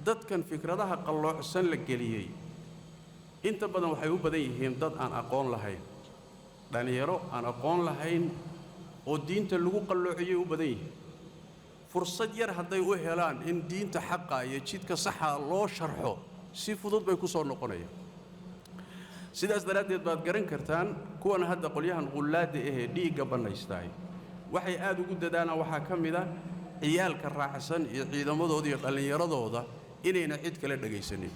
Dadkan fikradaha qalloocsan la geliyey inta badan waxay u badan yihiin dad aan aqoon lahayn, dhallinyaro aan aqoon lahayn oo diinta lagu qalloociyey u badan yihiin. Fursad yar hadday u helaan in diinta xaqa iyo jidka saxa loo sharxo, si fudud bay ku soo noqonayaan. Sidaas daraaddeed baad garan kartaan kuwan hadda qolyahan qullaadda ahee dhiigga bannaystaay waxay aad ugu dadaalaan. Waxaa ka mid a ciyaalka raacsan iyo ciidamadooda iyo dhallinyaradooda inayna cid kale dhegaysanin.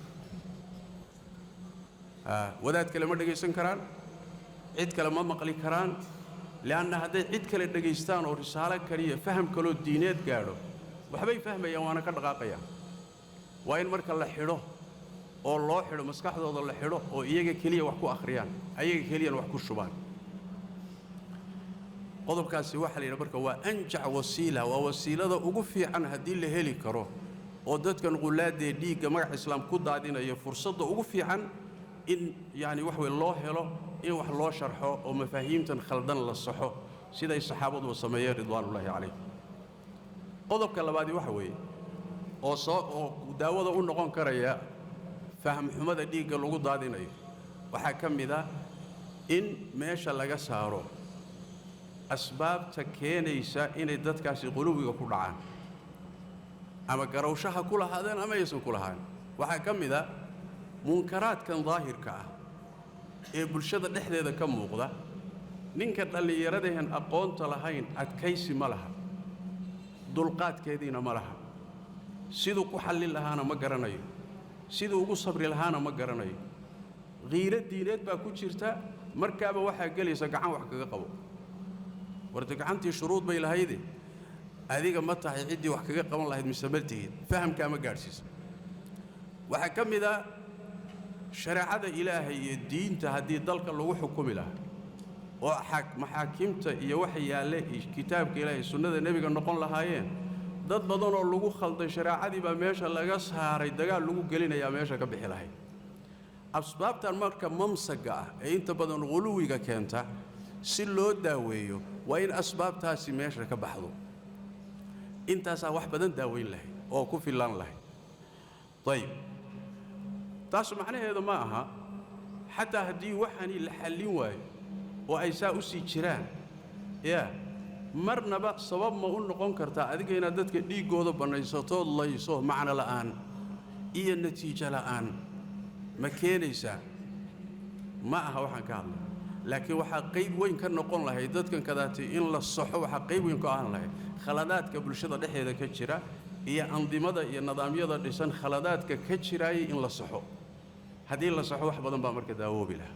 Wadaad kale ma dhegaysan karaan, cid kale ma maqli karaan, li'anna hadday cid kale dhegaystaan oo risaalo kaliya faham kaloo diineed gaadho, waxbay fahmayaan waana ka dhaqaaqayaan. Waa in marka la xidho oo loo xidho maskaxdooda, la xidho oo iyaga keliya wax ku akhriyaan, ayaga keliyana wax ku shubaan. Qodobkaasi waxaa la yidhaha marka waa أنجع وسيلة, waa wasiilada ugu fiican haddii la heli karo oo dadkan qulaadee dhiigga magaca islaam ku daadinaya fursadda ugu fiican in yacni wax wey loo helo in wax loo sharxo oo mafaahiimtan khaldan la saxo, siday saxaabaduba sameeyeen رضوان الله عليهم. Qodobka labaadi waxa weeye oo soo oo daawada u noqon karaya faham xumada dhiigga lagu daadinayo, waxaa ka mid a in meesha laga saaro asbaabta keenaysa inay dadkaasi quluwiga ku dhacaan, ama garowshaha ku lahaadeen ama aysan ku lahaan. Waxaa ka mid a munkaraadkan daahirka ah ee bulshada dhexdeeda ka muuqda. Ninka dhallinyaradehen aqoonta lahayn adkaysi ma laha, dulqaadkeediina ma laha, siduu ku xallin lahaana ma garanayo, siduu ugu sabri lahaana ma garanayo. Qiiro diineed baa ku jirta, markaaba waxaa gelaysa gacan wax kaga qabo. Warta gacantii shuruud bay lahayde, adiga ma tahay ciddii wax kaga qaban lahayd mise ma tihid? Fahamkaa ma gaadhsiisa. Waxaa ka mid a shareecada Ilaahay iyo diinta haddii dalka lagu xukumi lahaa oo maxaakimta iyo waxa yaalle kitaabka Ilaahay, sunnada Nebiga noqon lahaayeen, dad badanoo lagu khalday shareecadii baa meesha laga saaray, dagaal lagu gelinayaa meesha ka bixi lahayd. Asbaabtan marka mamsaga ah ee inta badan quluwiga keenta, si loo daaweeyo waa in asbaabtaasi meesha ka baxdo. Intaasaa wax badan daaweyn lahayd oo ku fillaan lahayd. Ayib, taas macnaheedu ma aha xataa haddii waxani la xallin waayo oo ay saa u sii jiraan, yaa marnaba sabab ma u noqon kartaa adiga inaad dadka dhiiggooda bannaysatood layso? Macno la'aan iyo natiijo la'aan ma keenaysaa? Ma aha waxaan ka hadlay, laakiin waxaa qayb weyn ka noqon lahayd dadkan kadaatay in la saxo. Waxaa qayb weyn ka ahaan lahayd khaladaadka bulshada dhexdeeda ka jira iyo andimada iyo nidaamyada dhisan khaladaadka ka jiraayay in la saxo. Haddii la saxo, wax badan baa marka daawoobi lahaa.